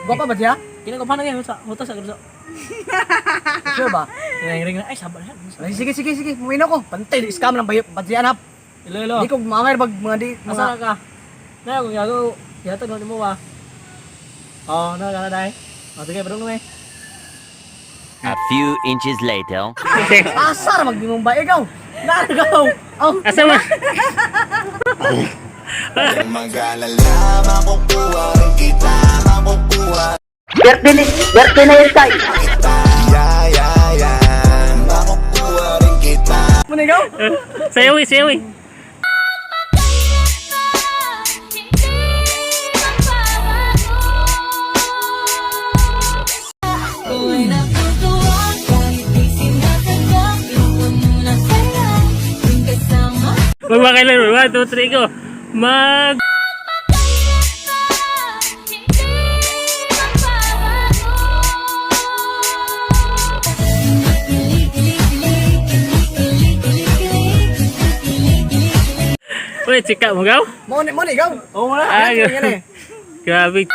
Gwapa ba siya? Kinagapan na kayo sa hutas sa gruso. Sure ba? Ring ring na ay sabar siya. Ay, sige, sige, sige. Muin ako. Pantay, scam lang ba ba siya hanap? Ilo ilo. Di ko maangay pag mga di Asa mga na ka? Na kung yago yata no nimo ba? Oh, na kana dai. Oh, sige, padung eh. A few inches later. Asar mag imong ba ikaw? Nargaw. Oh, Asa man? Mag-alala, makukuha rin kita, makukuha Birthday ni, birthday na yun tayo. kita. Yeah, yeah. Makukuha rin kita. mo na ikaw? Sayaw eh, sayaw eh. Ako'y natutuwa kahit di sinasadya. Pinuha mo na kaya tuwing kasama Magpakailan. 1, 2, 3, go. Mag... Hindi magbabago. Kilig, kilig, kilig. Kilig, kilig, kilig, kilig. Uy, chika mo gaw? Mo na ikaw. Oh, wala. Ah, Yan eh. Grabe.